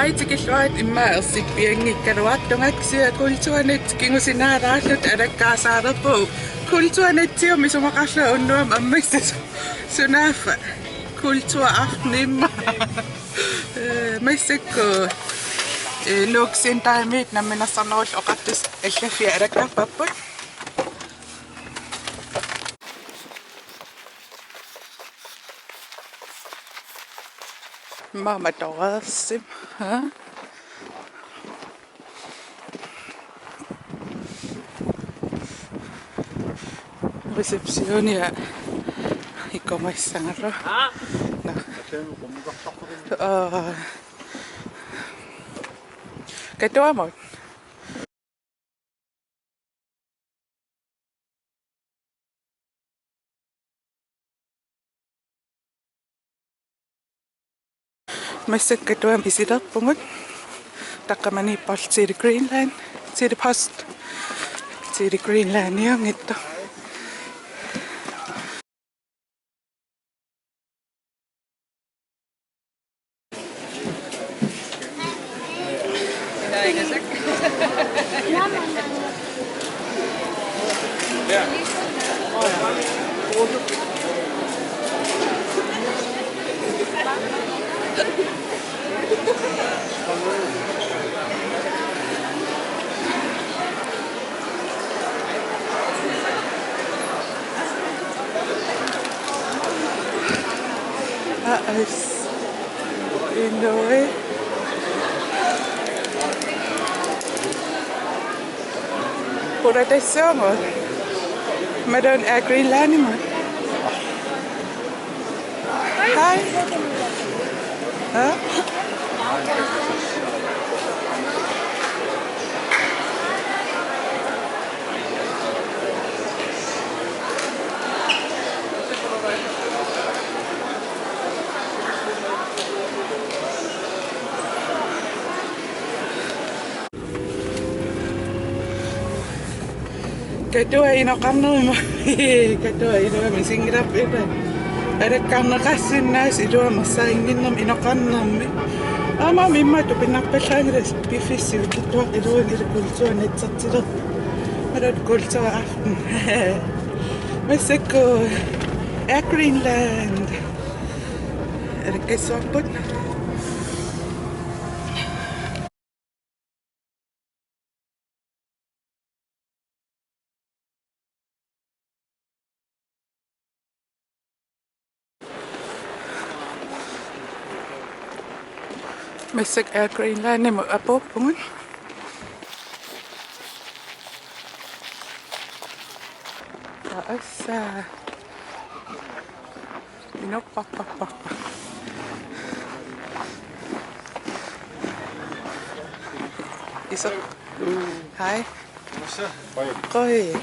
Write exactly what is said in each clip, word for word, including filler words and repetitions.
Ai, tikilluarit, immaqa ersippianngikkaluartunga, kisianni kulturnat kingusinaalaarluta alakkaasaalerpugut. Kulturnatsiummik isumaqarlunga unnuami ammassas sunaaffa kulturaften immaqa. Eh, massakkut, eh, Nuuk Centerimi Namminersornerullutik Oqartussat allaffia alakkarparput. Mama Dorsim, ha? Receptionia ikomassangalo. Nå. Aa. Katuamut. Massakkut Katuami isilerpugut. Taqqamaniippoq Tele Greenland, Tele Post, Tele Greenlandiunngitsoq. Aa, ais. Inui. Pura tassaango. Madon Air Greenlandimut. Hej. Hæ? Katuaq inoqarnerma. Katuaq iluamik isiginngilarput. Alakkarneqarsinnaasut iluamik ersarinninnermik inoqarnermik. Aamma immaqa tupinnarpallaanngilaq piffissaq sivikitsuaq iluanngilaq kulturnatsertilerpoq. Malut kulturaften. Massakkut Air Greenland. Alakkassavarput. Massakkut Air Greenlandimut apuuppugut. Tassa. Inoqarparput. Iso. Hej. Qoj.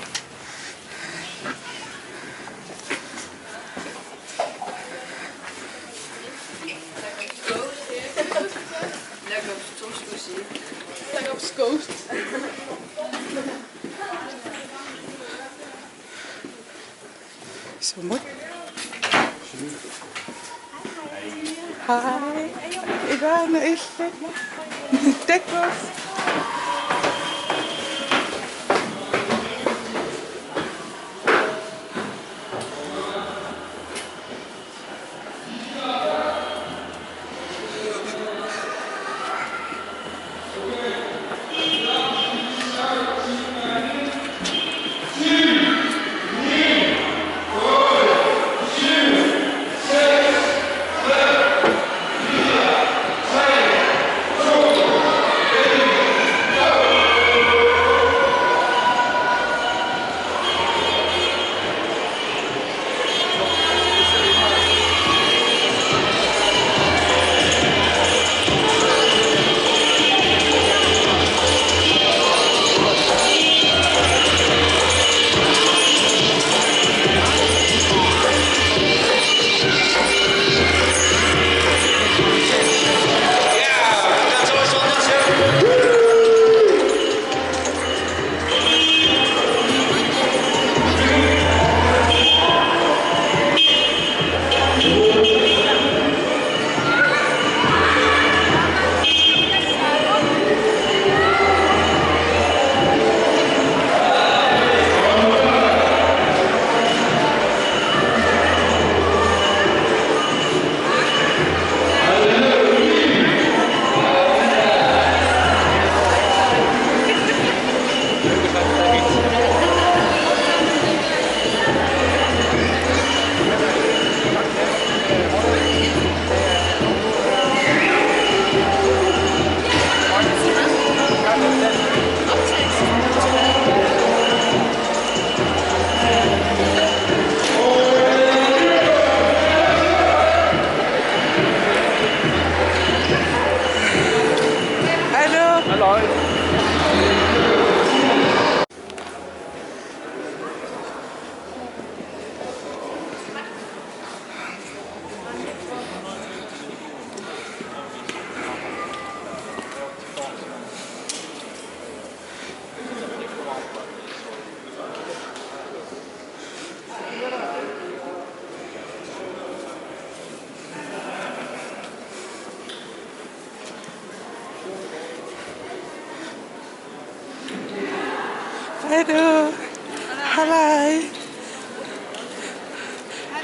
Sumut. Hej. Iluana illit. Takuss. Hello. Hello.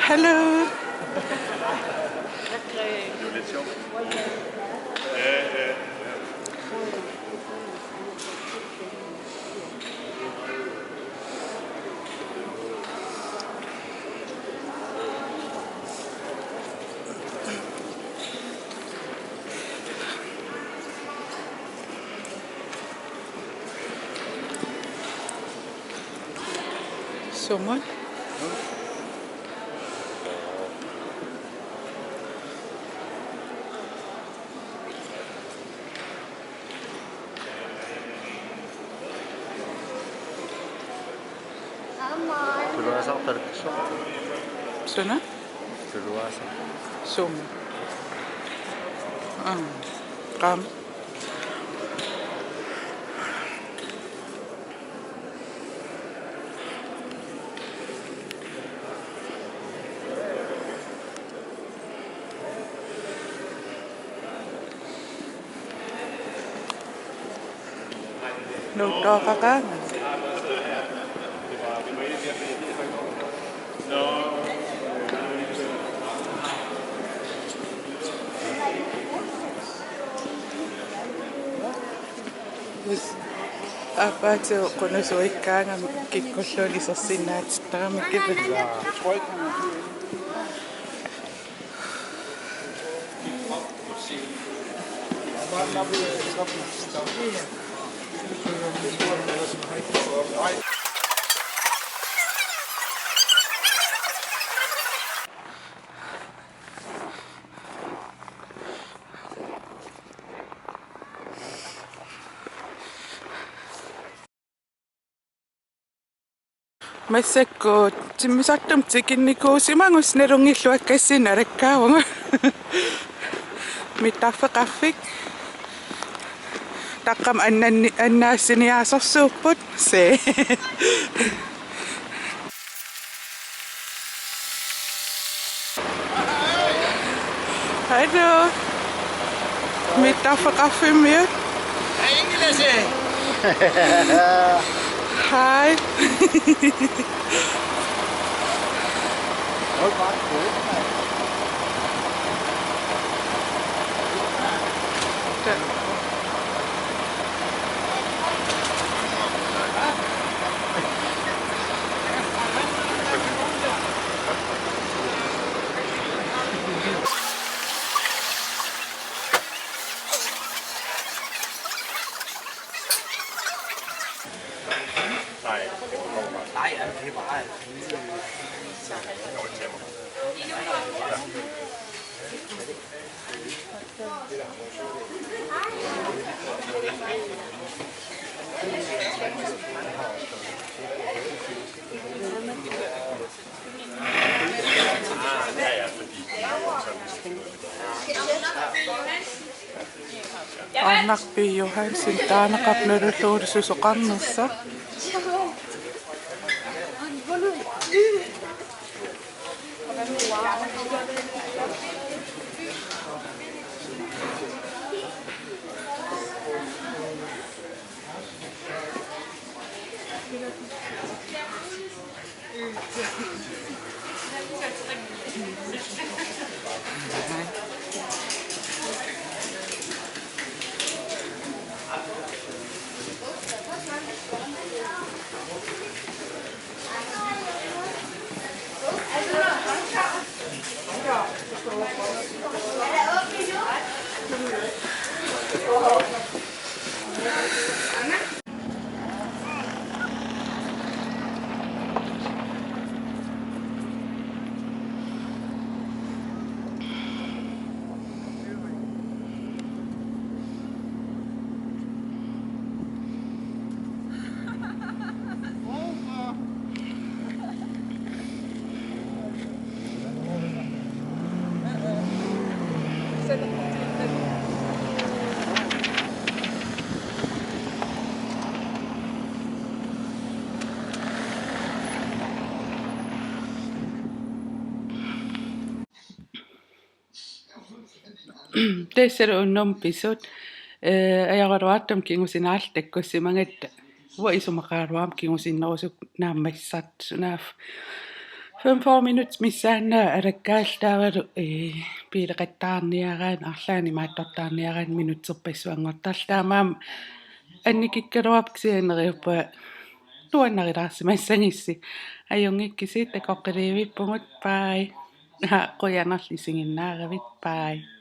Hello. Someone? Tuluasaartarpassuit. Suna? Tuluasaartarpassuit. Sum. Aa. Qam. Nuuttoqaqaanga. Aappaatigut qunusuikkaangama kikkulluunniit isersinnaatittarama kipit. Massakkut timmisartumik tikinnikuusimagussi nalunngilluakkassinni nalakkaavugut. Mittarfeqarfik. Taqqamik annanni-, annaassiniaasorsuupput. Se. Hallo. Mittarfeqarfimmiut. Hej. Arnarpi Johansen taaneqarpoq nalullugu susoqarnersoq. Tassalu unnummut pisut, ee, ajoraluartumik kingusinaarluta takkussimagatta, uanga isumaqaraluarama kingusinnerusukkut naammassisartut, sunaaffa femogfyrre minutsit missaannaat alakkaalluta, taavalu, ee, biileqattaarniaraanni, arlaannik imaattortaarniaraanni minutserpassuanngortarluta. Taamaammat annikikkaluarpoq, kisianni neriuppunga nuannarilaarsimassagissi. Ajunngikkisi, takoqqiliivippugut. Bye. Qujanarlu isiginnaaravit. Bye.